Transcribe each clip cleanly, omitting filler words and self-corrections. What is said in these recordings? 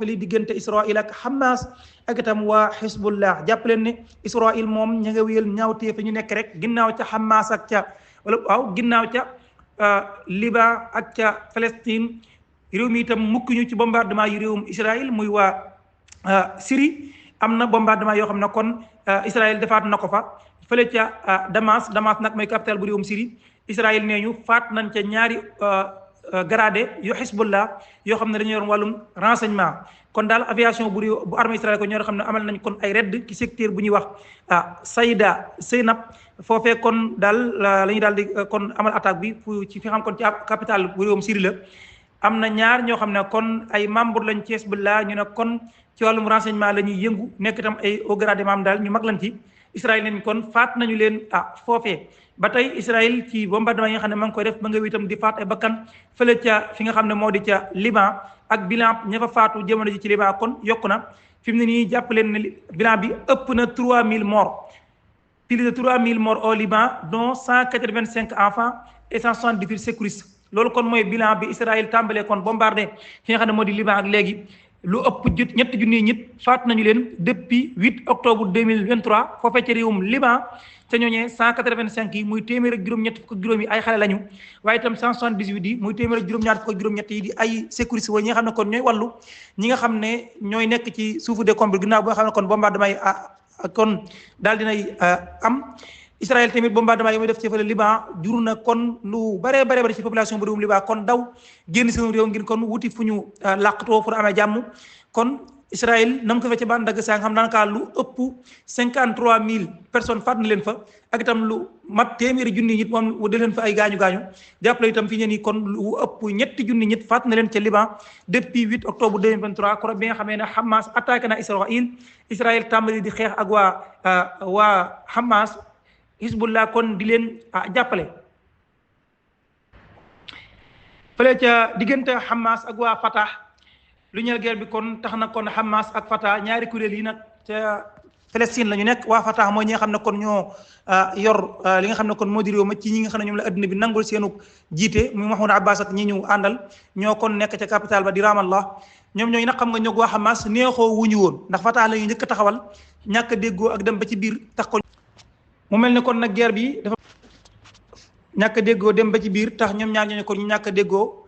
conflit diggante Israël ak Hamas ak itam waa Hezbollah jàpp leen ne Israël moom ña nga wéyal ñaawtee fi ñu nekk rek ginnaaw ca Hamas ak ca wala waaw ginnaaw ca Liban ak ca Palestine réew mi itam mukk ñu ci bombardement yu réewum Israël muy waa Syrie am na bombardement yoo xam ne kon Israël defaat na ko fa fële ca Damas nag mooy capitale bu réewum Syrie Israël nee ñu faat nañ ca ñaari gradé yu Hezbollah yoo xam ne dañu yor wàllum renseignement kon daal aviation bu réew bu armée Israël ko ñoo xam ne amal nañ kon ay raid ci secteur bu ñuy wax Sayda Zeynab foofee kon daal la ñu daal di kon amal attaque bi fu ci fi xam kon ci capitale bu réewum Syrie la am na ñaar ñoo xam ne kon ay membre lañ ci Hezbollah ñu ne kon ci wàllum renseignement la ñuy yëngu nekk itam ay haut gradé maam daal ñu mag lañ ci Israël leen kon faat nañu leen foofee ba tey Israël ci bombardement yi nga xam ne ma ngi koy def ba nga itam di faat ay bakkan fële ca fi nga xam ne moo di ca Liban ak bilan ña fa faatu jamono ji ci Liban kon yokku na fi mu ne nii jàpp leen ne bilan bi ëpp na 3000 morts plus de 3000 morts au Liban dont 185 enfants et 178 secouristes loolu kon mooy bilan bi Israël tàmbalee kon bombardé fi nga xam ne moo di Liban ak léegi lu ëpp ñetti junniy nit faat nañu leen depuis 8 octobre 2023 foofee ca réewum Liban te ñooñee 185 yi muy téeméer ak juróom-ñett fukk ak juróom yi ay xale lañu waaye itam 178 yi muy téeméer ak juróom-ñaar fukk ak juróom-ñett yi di ay sécurité wa ñi nga xam ne kon ñooy wàllu ñi nga xam ne ñooy nekk ci suufu décombres ginnaaw boo xam ne kon bombardement yi kon daal dinay am Israël tamit bombardement yi muy def ci fële Liban jur na kon lu bare ci population bu réewum Liban kon daw génn seen réew ngir kon wuti fu ñu làqatoo fu amee jàmm kon Israël na mu ko fa ca bande Gaza nga xam daanaka lu ëpp 53000 personnes faat na leen fa ak itam lu mat téeméeri junni nit moom de leen fa ay gaañu jàppale itam fi ñeen yi kon lu ëpp ñetti junni nit faat na leen ca Liban depuis 8 octobre 2023 koro bi nga xamee ne Hamas attaqué na Israël tàmbali di xeex ak waa Hamas Hezbollah kon di leen jàppale fële ca diggante Hamas ak waa Fatah lu ñeel guerre bi kon tax na kon Hamas ak Fatah ñaari kuréel yi nag ca Palestine la ñu nekk waa Fatah mooy ñi nga xam ne kon ñoo yor li nga xam ne kon moo di réew ma ci ñi nga xam ne ñoom la adduna bi nangul seenu jiite muy Mahmoud Abbas ak ñi ñu àndal ñoo kon nekk ca capital ba di Ramallah ñoom ñooñu nag xam nga ñoo waa Hamas neexoo wuñu woon ndax Fatah la ñu njëkk a taxawal ñàkk a déggoo ak dem ba ci biir tax ko mu mel ne kon nag guerre bi dafa ñàkk a déggoo dem ba ci biir tax ñoom ñaar ñooñu kon ñu ñàkk a déggoo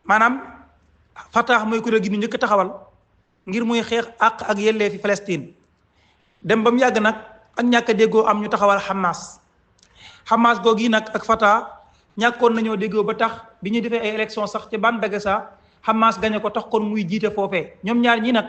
maanaam Fatah mooy kuréel gi ñu njëkk a taxawal ngir muy xeex ak yelleefi Palestine dem ba mu yàgg nag ak ñàkk a déggoo am ñu taxawal Hamas googu yi nag ak Fatah ñàkkoon nañoo déggoo ba tax bi ñuy defee ay élection sax ci bande Gaza Hamas gañe ko tax kon muy jiite foofee ñoom ñaar ñi nag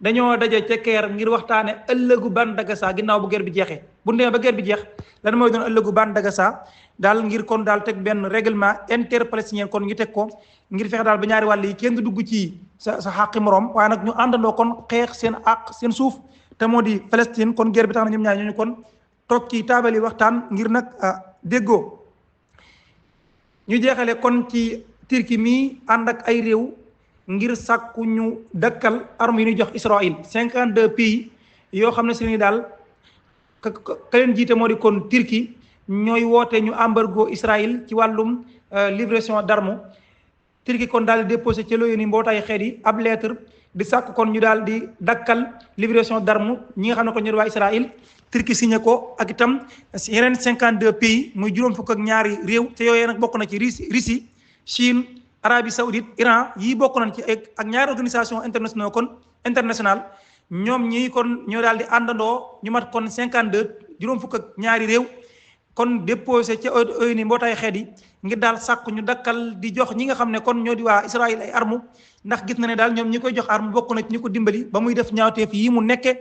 dañoo daje ca Caire ngir waxtaane ëllëgu bande Gaza ginnaaw bu guerre bi jeexee bu demee ba guerre bi jeex lan mooy doon ëllëgu bande Gaza daal ngir kon daal teg benn règlement interpalestinien kon ñu teg ko ngir fexe daal ba ñaari wàll yi kenn du dugg ci sa xàqi morom waaye nag ñu àndandoo kon xeex seen àq seen suuf te moo di Palestine kon guerre bi tax na ñoom ñaar ñooñu kon toog ci taabali waxtaan ngir nag déggoo ñu jeexale kon ci Turquie mi ànd ak ay réew ngir sàkku ñu dakkal armes yi ñuy jox Israël 52 pays yoo xam ne si ni daal ka leen jiite moo di kon Turquie ñooy woote ñu embargo Israël ci wàllum livraison d'armes Turquie kon daal di déposé ci looyu ni mbootaayu xeet yi ab lettre di sàkk kon ñu daal di dakkal livraison d'armes ñi nga xam ne ko ñooy waa Israël Turquie signé ko ak itam yeneen 52 pays muy juróom fukk ak ñaari réew te yooyu nag bokk na ci Russie Chine Arabie Saoudite Iran yii bokk nañ ci ak ñaari organisation internationale ñoom ñii kon ñoo daal di àndandoo ñu mat kon 52 juróom fukk ak ñaari réew kon déposé ca ONU mbootaayu xeet yi ngir daal sàkku ñu dakkal di jox ñi nga xam ne kon ñoo di waa Israël ay armes ndax gis na ne daal ñoom ñi koy jox arme bokk na ci ñi ko dimbali ba muy def ñaawteef yi mu nekke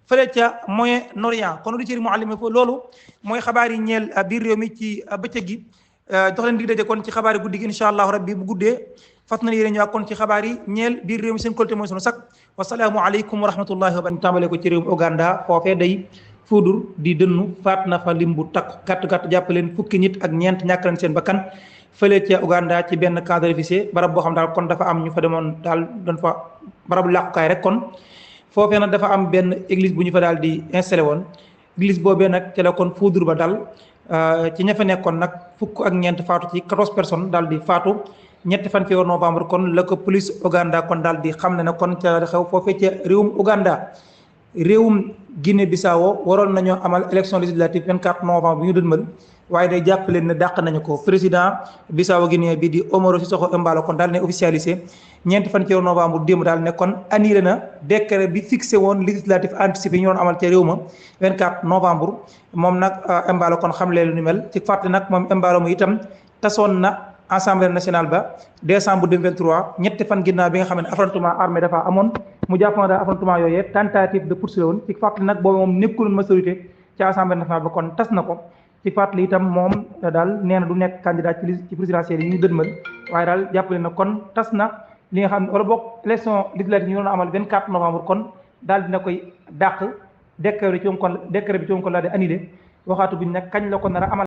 fële ca Moyen-Orient kon auditeurs yi Mouhalim fo loolu mooy xabaar yi ñeel biir réew mi ci bëccëg gi dox leen dig daje kon ci xabaar yi guddi gi incha allahu rabbi bu guddee fas na yéene ñëwaat kon ci xabaar yi ñeel biir réew mi seen qualité mooy sunu sak wasalaamu aleykum wa rahmatullahi wa barakatuh tàmbalee ko ci réewum Uganda foofee day fuudur di dënnu faat na fa lim bu takk gàtt jàpp leen fukki nit ak ñeent ñàkk leen seen bakkan fële ca Uganda ci benn camp de réfugiés barab boo xam daal kon dafa am ñu fa demoon daal doon fa barabu làqukaay rek kon foofee nag dafa am benn église bu ñu fa daal di installé woon église boobee nag ci la kon fuudur ba dal ci ña fa nekkoon nag fukk ak ñeent faatu ci 14 personnes daal di faatu ñetti fan ci novembre kon la ko police Uganda kon daal di xam ne kon ca xew foofee ca réewum Uganda. réewum Guinée Bissau waroon nañoo amal élection législative 24 novembre bi ñu dënmal waaye day jàpp leen ne dàq nañu ko président Bissau Guinée bi di Umaro Sissoco Embalo kon daal ne officialisé ñeenti fan ci novembre démb daal ne kon annulé na décret bi fixé woon législative anticipé yi ñu doon amal ca réew ma 24 novembre moom nag Embalo kon xam leen lu ni mel ci fàtte nag moom Embalo mu itam tasoon na assemblée nationale ba décembre 2023 ñetti fan ginnaaw bi nga xam ne affrontement armé dafa amoon mu jàppoon daal affrontement yooyu tentative de poursuite woon ci fàttali nag boobu moom nekkuloon majorité ci assemblée nationale ba kon tas na ko ci fàttali itam moom daal nee na du nekk candidat ci présidentielle yi ñu dënmal waaye daal jàppale na kon tas na li nga xam ne wala boog élection législative ñu doon amal 24 novembre kon daal dina koy dàq décret bi ci moom kon la di annulé waxaatu buñ nag kañ la ko nar a amal